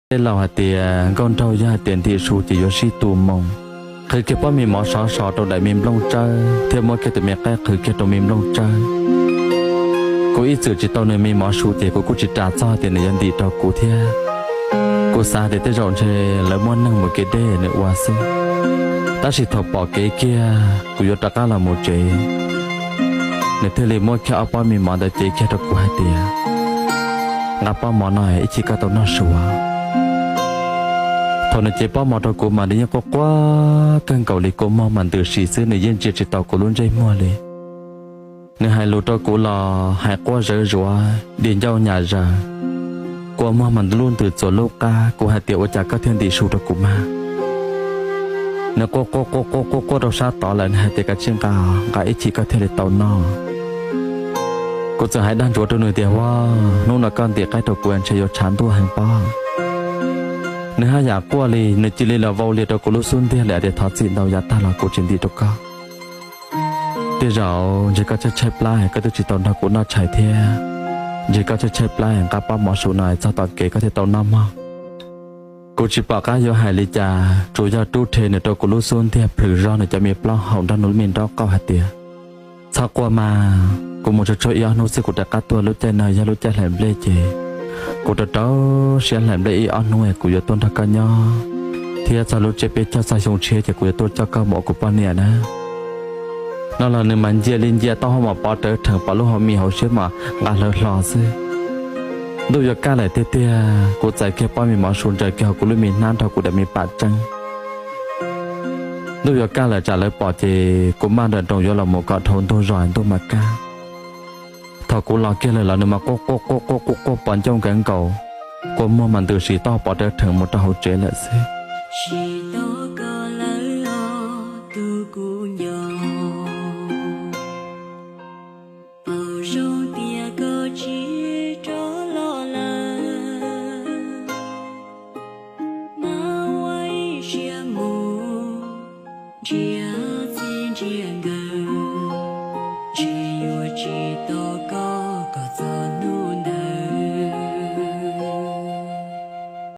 Tej laus hais tias nkauj nraug yog hais tias ntim su ces yuav sib tu moo. Qhwv kiag pob me mov sov so rau daim me nplooj tsawb thiab muab kiag tus me qaib qhwv kiag rau me nplooj tsawb. Kuv ib txwm tsis tau nws me mov su ces kuv kuj tsis ras txog tias nws yuav ntim rau kuv thiab. Kuv xav tias tej zaum ntshe lawv muaj neeg mus kev deb nws ua xwb. Tab sis thaum pom kev kiag kuv yuav rov qab los mus tsev, nws thiaj li muab kiag ob pob me mov ntawd cev kiag rau kuv hais tias, nqa pob mov no ib chim koj tau noj su. Thaum nws cev pob mov rau kuv mas nws yeej quaj quaj kawg nkaus li, kua muag mas ntws si xwb, nws yeej ntsia tsis tau kuv lub ntsej muag li. Nws hais lus rau kuv los hais quaj zawv zuav, di ncauj nyam zaws, kua muag mas lub ntws txuas lub qab. Kuv hais tias ua cas koj thiaj ntim su rau kuv mas? Nws quaj quaj quaj quaj quaj quaj rau sab tod lawm, nws hais tias kav tsij nqa, nqa ib chim koj thiaj li tau noj. Kuv txawm hais dag ntsuav rau nws tias, huaj, hnub no koj ntim qaib rau kuv ntshe yuav tshav ntuj heev pob. Nws haj yam quaj li, nws cia li los vau lias rau kuv lub xub ntiag li hais tias thov txim ntau, yav tag los kuv tsis ntim rau koj. Tej zaum ntshe koj tshaib tshaib plab, koj twb tsis tau nrog kuv noj tshais thiab. Ntshe koj tshaib tshaib plab, nqa pob mov su no txog tom kev koj thiaj tau noj mog. Kuv tsis pom qab yuav hais li cas, tsuas yog rub rhe nws rau kuv lub xub ntiag plhws zog nws cov me plaub hau nrog nws lub me nraub qaum hais tias, txhob quaj mas, kuv mus tsuag tsuag ib ob hnub xwb kuv rov qab tuaj. Lub caij no yog lub caij hlais nplej ces kuv rau rau siab hlais nplej ib ob hnub es kuv yuav tuaj nrog koj nyob, thiab txog lub tsiab peb caug txog xyoo tshiab ces kuv yuav tuaj coj koj mus ua kuv poj niam na. No los nws mas ncia li ncia taub hau mas pov rawv rheem, pom lub hau mis hauv siab mas nqa hlawv hlo xwb. Ntuj yuav kaj lawm tiag tiag, kuv txais kiag pob me mov su ntsaws kiag hauv kuv lub me hnab nrog kuv daim me pam tseeb. Ntuj yuav kaj lawm tsam lawv pom ces kuv maj nrawm nroos yuav los mus kom dhau ntug zos ntuj mas kaj. Thaum kuv los kiag lawm los nws mas quaj quaj quaj quaj quaj quaj pos ncauj nkawd nkaus, kua muag mas ntws si taub hau pov rawv rheem mus rau hauv tsev lawm xwb. Tsis tau koj lawm os tus kuv nco, paub zoo tias koj tsis rov los lawm, mas ua ib siab mus nrhiav